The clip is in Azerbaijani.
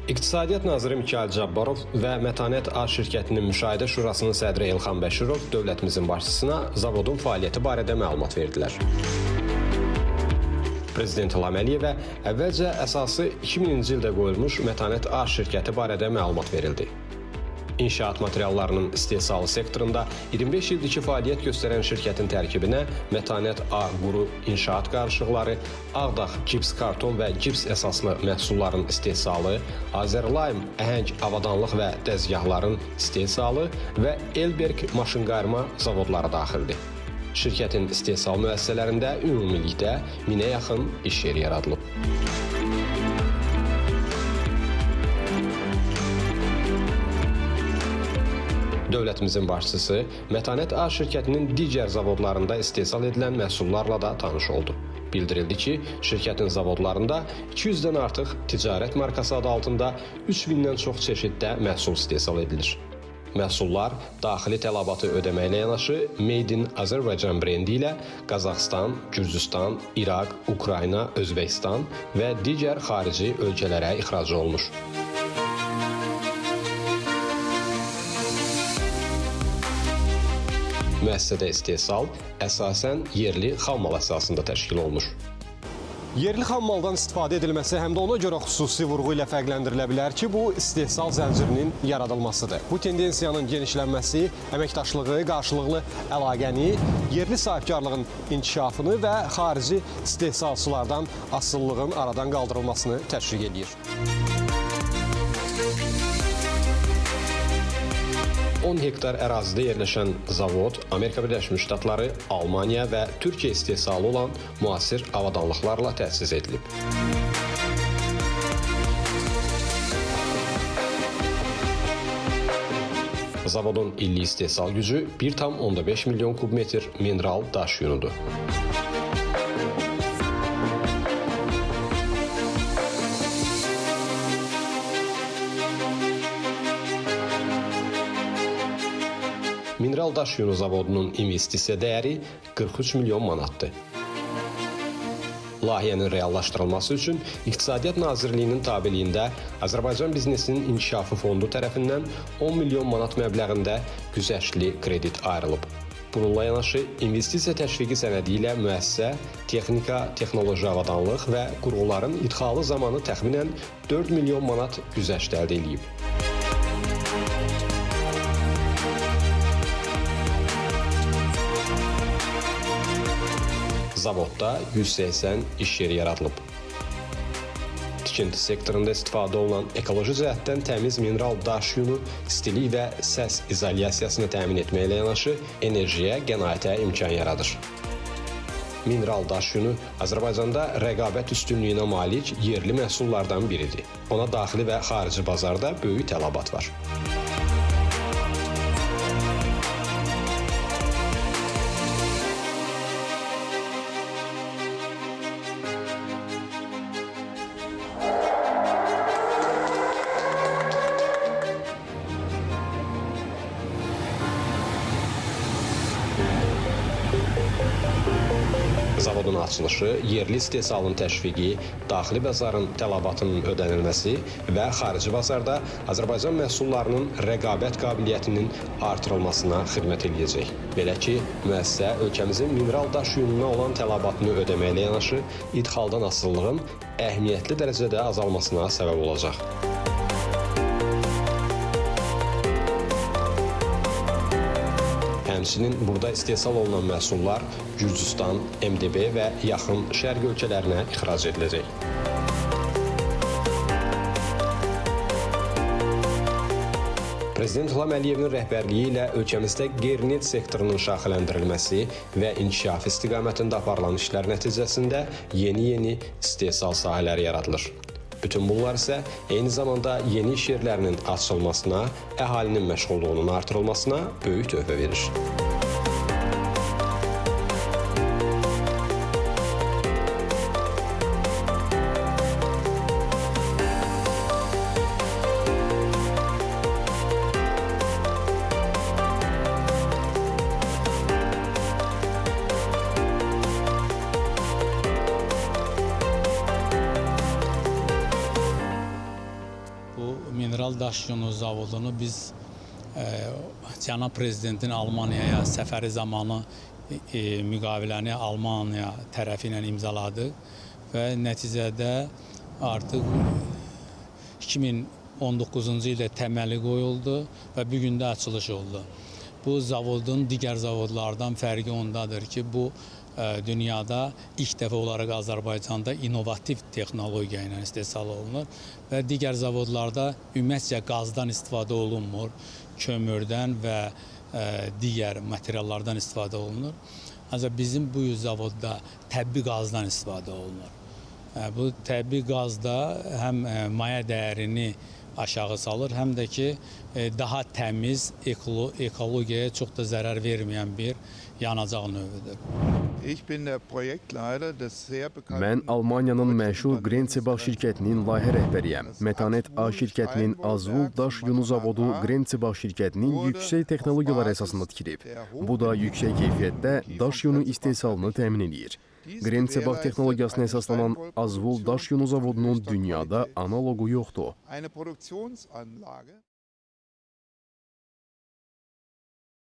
İqtisadiyyat naziri Mikayıl Cabbarov və Mətanət A şirkətinin Müşahidə Şurasının sədri Elxan Bəşirov dövlətimizin başçısına zavodun fəaliyyəti barədə məlumat verdilər. Prezident İlham Əliyevə əvvəlcə əsası 2000-ci ildə qoyulmuş Mətanət A şirkəti barədə məlumat verildi. İnşaat materiallarının istehsalı sektorunda 25 ildir ki fəaliyyət göstərən şirkətin tərkibinə Mətanət A quru inşaat qarışıqları, Ağdağ gips karton və gips əsaslı məhsulların istehsalı, Azərlaym əhəng avadanlıq və dəzgahların istehsalı və Elberg maşınqayırma zavodları daxildir. Şirkətin istehsal müəssisələrində ümumilikdə 1000-ə yaxın iş yeri yaradılıb. Dövlətimizin başçısı Mətanət A şirkətinin digər zavodlarında istehsal edilən məhsullarla da tanış oldu. Bildirildi ki, şirkətin zavodlarında 200-dən artıq ticarət markası adı altında 3000-dən çox çeşiddə məhsul istehsal edilir. Məhsullar daxili tələbatı ödəməklə yanaşı Made in Azerbaijan brendi ilə Qazaxıstan, Gürcüstan, İraq, Ukrayna, Özbəkistan və digər xarici ölkələrə ixrac olunur. Müəssisədə istehsal əsasən yerli xammal əsasında təşkil olunur. Yerli xammaldan istifadə edilməsi həm də ona görə xüsusi vurğu ilə fərqləndirilə bilər ki, bu istehsal zəncirinin yaradılmasıdır. Bu tendensiyanın genişlənməsi əməkdaşlığı, qarşılıqlı əlaqəni, yerli sahibkarlığın inkişafını və xarici istehsalçılardan asılılığın aradan qaldırılmasını təşviq eləyir. 10 hektar ərazidə yerləşən zavod Amerika Birləşmiş Ştatları, Almaniya və Türkiyə istehsalı olan müasir avadanlıqlarla təchiz edilib. Zavodun illik istehsal gücü 1,5 milyon kubmetr mineral daş yunudur. Mineral daş yunu zavodunun investisiya dəyəri 43 milyon manatdır. Layihənin reallaşdırılması üçün İqtisadiyyat Nazirliyinin tabeliyində Azərbaycan Biznesinin İnkişafı Fondu tərəfindən 10 milyon manat məbləğində güzəştli kredit ayrılıb. Bununla yanaşı investisiya təşviqi sənədi ilə müəssisə texnika, texnoloji avadanlıq və qurğuların idxalı zamanı təxminən 4 milyon manat güzəşt əldə eləyib. Zavodda 180 iş yeri yaradılıb. Tikinti sektorunda istifadə olunan ekoloji cəhətdən təmiz mineral daş yunu istilik və səs izolyasiyasını təmin etməklə yanaşı enerjiyə qənaətə imkan yaradır. Mineral daş yunu Azərbaycanda rəqabət üstünlüyünə malik yerli məhsullardan biridir. Ona daxili və xarici bazarda böyük tələbat var. Zavodun açılışı, yerli istehsalın təşviqi, daxili bazarın tələbatının ödənilməsi və xarici bazarda Azərbaycan məhsullarının rəqabət qabiliyyətinin artırılmasına xidmət eləyəcək. Belə ki, müəssisə ölkəmizin mineral daş yununa olan tələbatını ödəməklə yanaşı, idxaldan asılılığın əhəmiyyətli dərəcədə azalmasına səbəb olacaq. Həmçinin burada istehsal olunan məhsullar Gürcüstan, MDB və yaxın Şərq ölkələrinə ixrac ediləcək. Prezident İlham Əliyevin rəhbərliyi ilə ölkəmizdə qeyri-neft sektorunun şaxələndirilməsi və inkişafı istiqamətində aparılan işlər nəticəsində yeni-yeni istehsal sahələri yaradılır. Bütün bunlar isə eyni zamanda yeni iş yerlərinin açılmasına, əhalinin məşğulluğunun artırılmasına böyük töhfə verir. Daş Yunu zavodunu biz cənab prezidentin Almaniyaya səfəri zamanı müqaviləni Almaniya tərəfi ilə imzaladıq və nəticədə artıq 2019-cu ildə təməli qoyuldu və bu gün də açılış oldu. Bu zavodun digər zavodlardan fərqi ondadır ki, bu dünyada ilk dəfə olaraq Azərbaycanda innovativ texnologiya ilə istehsal olunur və digər zavodlarda ümumiyyətcə qazdan istifadə olunmur, kömürdən və digər materiallardan istifadə olunur. Ancaq bizim bu zavodda təbii qazdan istifadə olunur. Bu təbii qaz da həm maya dəyərini aşağı salır, həm də ki daha təmiz, ekologiyaya çox da zərər verməyən bir yanacaq növüdür. Ich bin der Projektleiter des sehr bekannten Mən Almaniyanın məşhur Grenzebach şirkətinin layihə rəhbəriyəm. Mətanət A şirkətinin Azvul daş yunu zavodu Grenzebach şirkətinin yüksək texnologiyalar əsasında tikilib. Bu da yüksək keyfiyyətdə daş yunu istehsalını təmin eləyir. Grenzebach texnologiyasına əsaslanan Azvul daş yunu zavodunun dünyada analoqu yoxdur. Eine Produktionsanlage.